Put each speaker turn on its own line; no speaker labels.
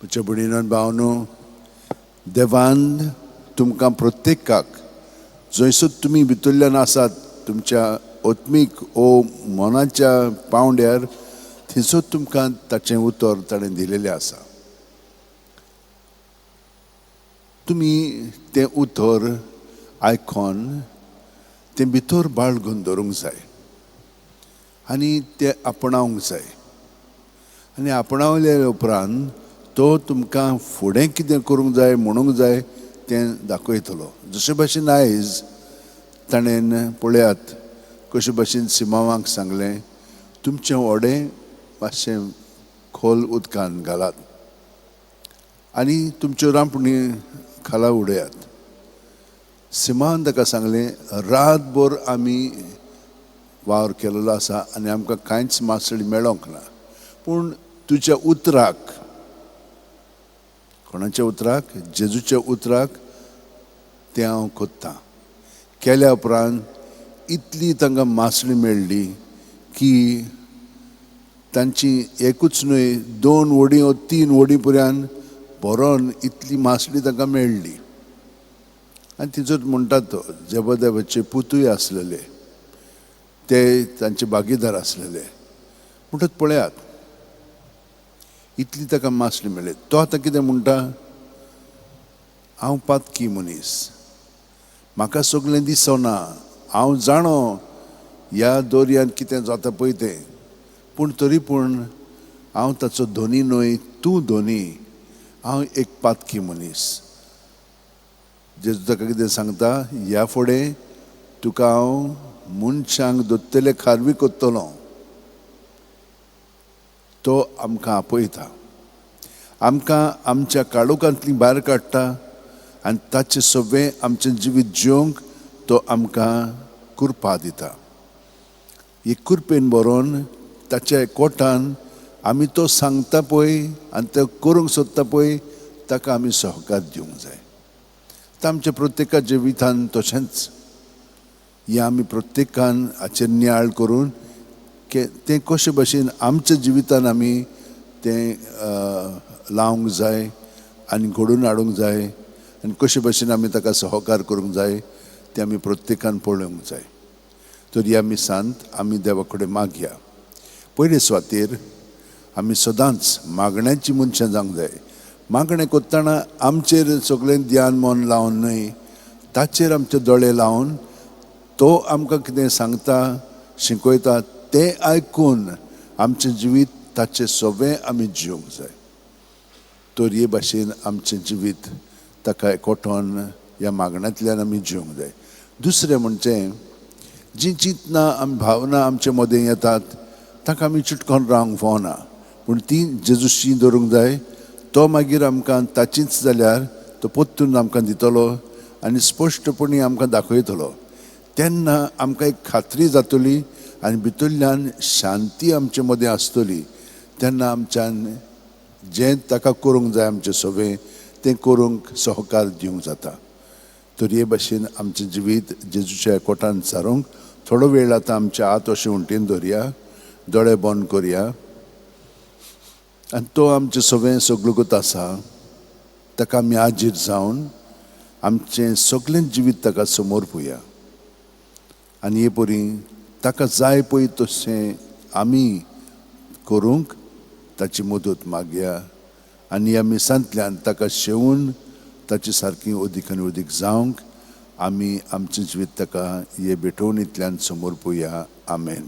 म्हज्या भयणीन भावनो, देवान तुमकां प्रत्येकाक जंयसर तुमी भितरल्यान आसात तुमच्या आत्मीक ओ मनाच्या पावंड्यार थंयसर तुमकां ताचें उतर ताणें दिलेलें आसा. तुमी तें उतर आयकोन तें भितर बाळगून दवरूंक जाय आनी तें आपणावंक जाय. आनी आपणावल्या उपरांत तो तुमकां फुडें कितें करूंक जाय म्हणूंक जाय तें दाखयतलो. जशे भाशेन आयज ताणें पळयात कशे भाशेन सिमांवाक सांगलें, तुमचें व्हडें मातशें खोल उदकान घालात आनी तुमच्यो रांपणी खाला उडयात. सिमांवान ताका सांगलें, रातभर आमी वावर केलेलो आसा आनी आमकां कांयच मासळी मेळोंक ना, पूण तुज्या उतराक, कोणाच्या उतराक, जेजूच्या उतराक तें हांव कोत्तां. केल्या उपरांत इतली तांकां मासळी मेळ्ळी की तांची एकूच न्हय 2 व्हडीं ओ 3 व्हडीं पर्यंत भरोन इतली मासळी तांकां मेळ्ळी. आनी तिचोच म्हणटा तो जेबदेवाचे पुतूय आसलेले, ते तांचे भागीदार आसलेले. म्हणटच पळयात इतली ताका मासळी मेळ्ळी. तो आतां कितें म्हणटा, हांव पातकी मनीस, म्हाका सगळें दिसना, हांव जाणो ह्या दर्यांत कितें जाता पळय तें, पूण तरी पूण हांव ताचो धनी न्हय, तूं धनी, हांव एक पातकी मनीस. जेजू ताका कितें सांगता, ह्या फुडें तुका हांव मनशांक दोत्तले खारवी कोत्तलो. तो आमकां आपयता, आमकां आमच्या काळोखांतली भायर काडटा आनी ताचें सगळें आमचें जिवीत जिवंक तो आमकां कृपा दिता. ही कृपेन बरोवन ताच्या कोटान आमी तो सांगता पळय आनी तो करूंक सोदता पळय ताका आमी सहकार दिवंक जाय. आतां आमच्या प्रत्येका जिवितान तशेंच हें आमी प्रत्येकान हाचेर नियाळ करून तें कशे भशेन आमच्या जिवितान आमी तें लावंक जाय आनी घडोवन हाडूंक जाय आनी कशे भशेन आमी ताका सहकार करूंक जाय तें आमी प्रत्येकान पळोवंक जाय. तर ह्या मिसांत आमी देवा कडेन मागया. पयले सुवातेर आमी सदांच मागण्याची मनशां जावंक जाय. मागणें करतना आमचेर सगळें ध्यान मन लावन न्हय, ताचेर आमचे दोळे लावन तो आमकां कितें सांगता शिकयता तें आयकून आमचें जिवीत ताचें सगळें आमी जिवंक जाय. तर हे भाशेन आमचें जिवीत ताका एकवटोन ह्या मागण्यांतल्यान आमी जिवंक जाय. दुसरें म्हणजे जीं चिंतनां आमी भावना आमचे मदें येतात ताका आमी चिटकोन रावंक फावना, पूण ती जेजूशी दवरूंक जाय. तो मागीर आमकां ताचीच जाल्यार तो परतून आमकां दितलो आनी स्पश्टपणी आमकां दाखयतलो. तेन्ना आमकां एक खात्री जातली आनी भितरल्यान शांती आमचे मदें आसतली. तेन्ना आमच्यान जें ताका करूंक जाय आमचें सगळें तें करूंक सहकार दिवंक जाता. तर हे भाशेन आमचें जिवीत जेजूच्या एकवटान सारूंक थोडो वेळ आतां आमच्या हात अशें उंटीन दवरया, दोळे बंद करया आनी तो आमचें सगळें सगळगूत आसा ताका आमी आजीर जावन आमचें सगळें जिवीत ताका समोर पळया आनी हे परी ताका जाय पळय तशें आमी करूंक ताची मदत मागया आनी ह्या मिसांतल्यान ताका शेवून ताची सारकी अदीक आनी अदीक जावंक आमी आमचें जिवीत ताका हे भेटवणींतल्यान समोर पळया. आमेन.